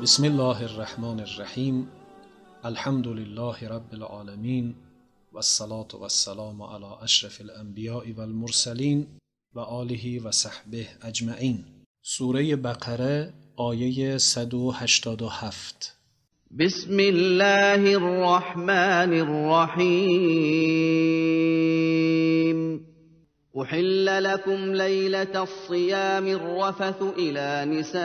بسم الله الرحمن الرحیم. الحمد لله رب العالمین و الصلاة و السلام علی اشرف الانبیاء و المرسلین و آله و صحبه اجمعین. سوره بقره آیه 187. بسم الله الرحمن الرحیم. أحل لكم ليلة الصيام الرفث إلى نسائكم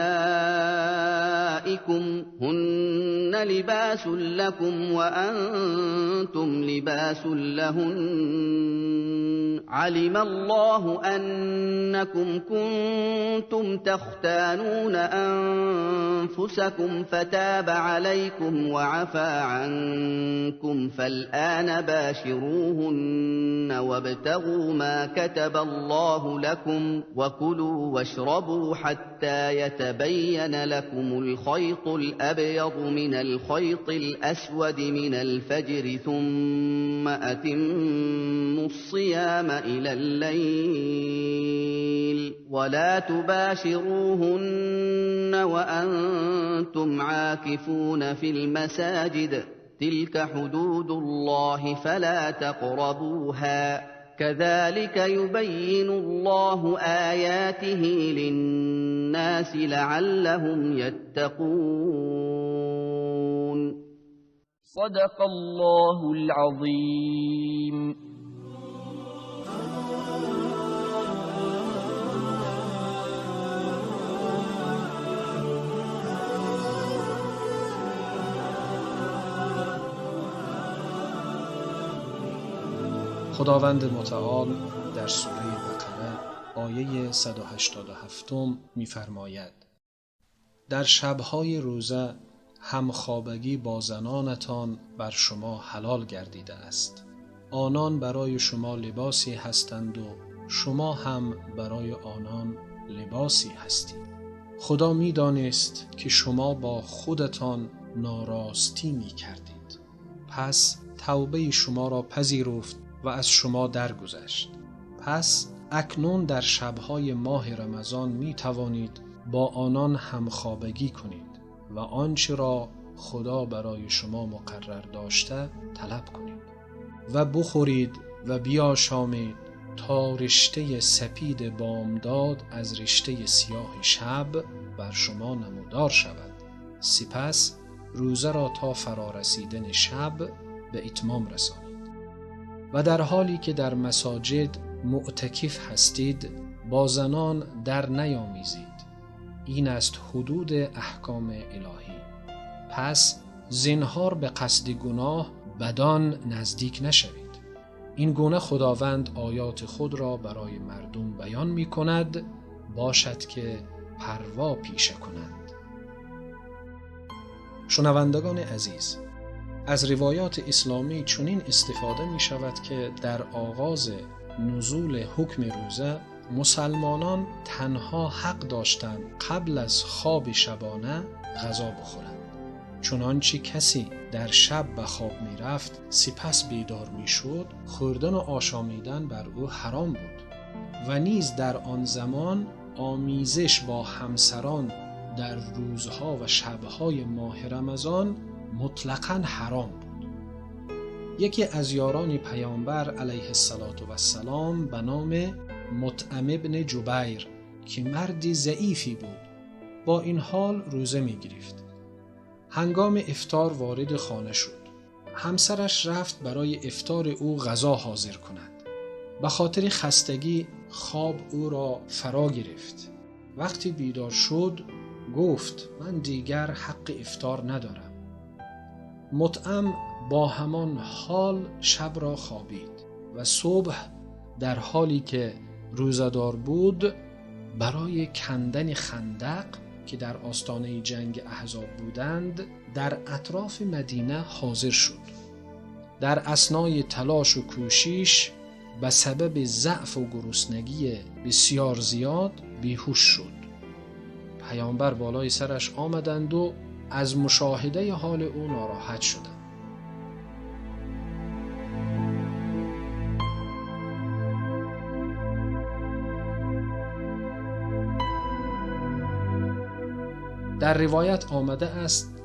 هن لباس لكم وأنتم لباس لهن علم الله أنكم كنتم تختانون أنفسكم فتاب عليكم وعفى عنكم فالآن باشروهن وابتغوا ما كتب الله لكم وكلوا واشربوا حتى يتبين لكم الخيط الأبيض من الخيط الأسود من الفجر ثم أتموا الصيام إلى الليل ولا تباشروهن وأنتم عاكفون في المساجد تلك حدود الله فلا تقربوها كذلك يبين الله آياته للناس لعلهم يتقون. صدق الله العظيم. خداوند متعال در سوره بقره آیه 187 می‌فرماید: در شب‌های روزه همخوابگی با زنانتان بر شما حلال گردیده است. آنان برای شما لباسی هستند و شما هم برای آنان لباسی هستید. خدا می‌دانست که شما با خودتان ناراستی می‌کردید. پس توبه شما را پذیرفت و از شما درگذشت. پس اکنون در شب‌های ماه رمضان می توانید با آنان همخوابگی کنید و آنچه را خدا برای شما مقرر داشته طلب کنید و بخورید و بیاشامید تا رشته سپید بامداد از رشته سیاه شب بر شما نمودار شود. سپس روزه را تا فرارسیدن شب به اتمام رسانید و در حالی که در مساجد معتکف هستید با زنان در نیامیزید. این است حدود احکام الهی. پس زنهار به قصد گناه بدان نزدیک نشوید. این گونه خداوند آیات خود را برای مردم بیان می کند، باشد که پروا پیشه کنند. شنوندگان عزیز، از روایات اسلامی چنین استفاده می شود که در آغاز نزول حکم روزه مسلمانان تنها حق داشتند قبل از خواب شبانه غذا بخورند. چنانچه کسی در شب به خواب می رفت سپس بیدار می شد، خوردن و آشامیدن بر او حرام بود و نیز در آن زمان آمیزش با همسران در روزها و شبهای ماه رمضان مطلقاً حرام بود. یکی از یاران پیامبر علیه الصلاة والسلام به نام مطعم ابن جبیر که مردی ضعیفی بود، با این حال روزه می گرفت. هنگام افطار وارد خانه شد. همسرش رفت برای افطار او غذا حاضر کند. به خاطر خستگی خواب او را فرا گرفت. وقتی بیدار شد گفت من دیگر حق افطار ندارم. مطعم با همان حال شب را خوابید و صبح در حالی که روزه‌دار بود برای کندن خندق که در آستانه جنگ احزاب بودند در اطراف مدینه حاضر شد. در اثنای تلاش و کوشش به سبب ضعف و گرسنگی بسیار زیاد بیهوش شد. پیامبر بالای سرش آمدند و از مشاهده حال او ناراحت شدند. در روایت آمده است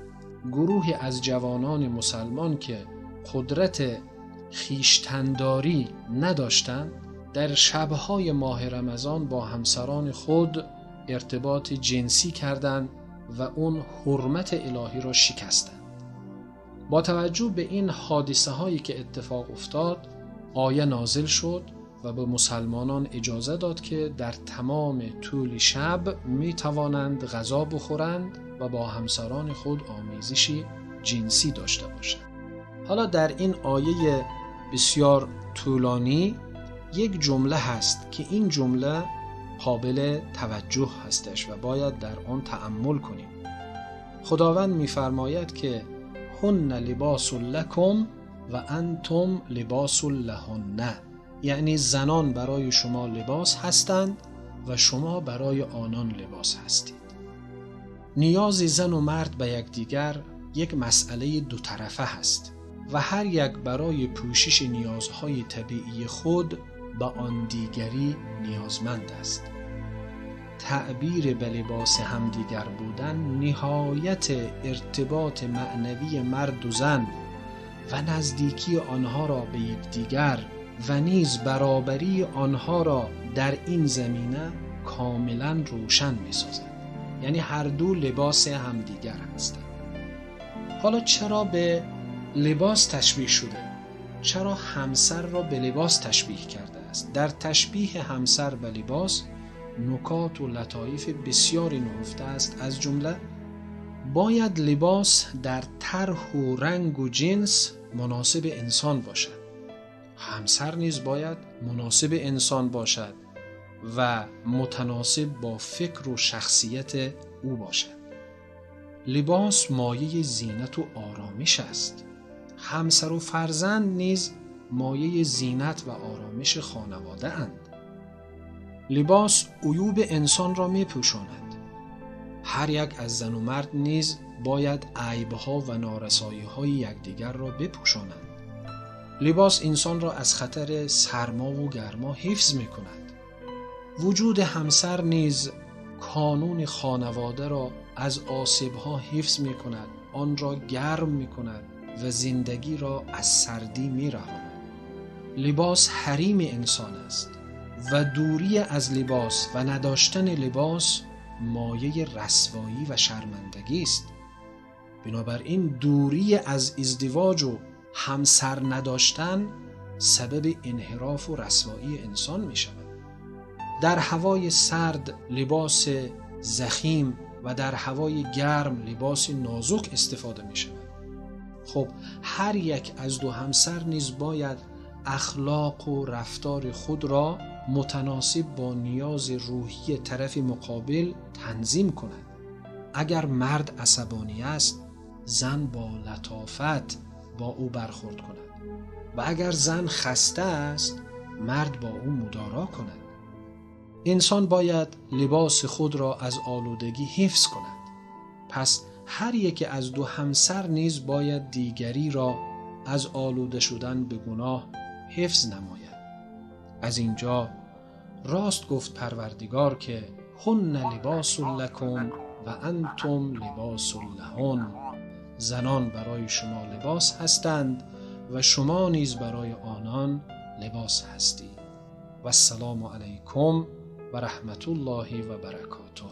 گروهی از جوانان مسلمان که قدرت خویشتنداری نداشتند در شب‌های ماه رمضان با همسران خود ارتباط جنسی کردند و اون حرمت الهی را شکستند. با توجه به این حادثه هایی که اتفاق افتاد، آیه نازل شد و به مسلمانان اجازه داد که در تمام طول شب می توانند غذا بخورند و با همسران خود آمیزشی جنسی داشته باشند. حالا در این آیه بسیار طولانی یک جمله هست که این جمله قابل توجه هستش و باید در آن تأمل کنیم. خداوند می‌فرماید که هن لباس لکم و انتم لباس لهن، یعنی زنان برای شما لباس هستند و شما برای آنان لباس هستید. نیاز زن و مرد به یکدیگر یک مسئله دو طرفه هست و هر یک برای پوشش نیازهای طبیعی خود به آن دیگری نیازمند است. تعبیر به لباس همدیگر بودن نهایت ارتباط معنوی مرد و زن و نزدیکی آنها را به یکدیگر و نیز برابری آنها را در این زمینه کاملا روشن می سازد. یعنی هر دو لباس همدیگر هستند. حالا چرا به لباس تشبیه شده؟ چرا همسر را به لباس تشبیه کرده است؟ در تشبیه همسر به لباس نکات و لطایف بسیاری نهفته است. از جمله باید لباس در طرح و رنگ و جنس مناسب انسان باشد. همسر نیز باید مناسب انسان باشد و متناسب با فکر و شخصیت او باشد. لباس مایه زینت و آرامش است. همسر و فرزند نیز مایه زینت و آرامش خانواده اند. لباس عیوب انسان را می پوشاند. هر یک از زن و مرد نیز باید عیبها و نارسایی‌های یکدیگر را بپوشانند. لباس انسان را از خطر سرما و گرما حفظ می کند. وجود همسر نیز کانون خانواده را از آسیب‌ها حفظ می کند، آن را گرم می کند و زندگی را از سردی می رهاند. لباس حریم انسان است و دوری از لباس و نداشتن لباس مایه رسوایی و شرمندگی است. بنابراین دوری از ازدواج و همسر نداشتن سبب انحراف و رسوایی انسان می شود. در هوای سرد لباس ضخیم و در هوای گرم لباس نازک استفاده می شود. خب هر یک از دو همسر نیز باید اخلاق و رفتار خود را متناسب با نیاز روحی طرف مقابل تنظیم کند. اگر مرد عصبانی است، زن با لطافت با او برخورد کند و اگر زن خسته است، مرد با او مدارا کند. انسان باید لباس خود را از آلودگی حفظ کند. پس هر یک از دو همسر نیز باید دیگری را از آلوده شدن به گناه حفظ نماید. از اینجا راست گفت پروردگار که هن لباس لکم و انتم لباس لهن، زنان برای شما لباس هستند و شما نیز برای آنان لباس هستید. و السلام علیکم و رحمت الله و برکاته.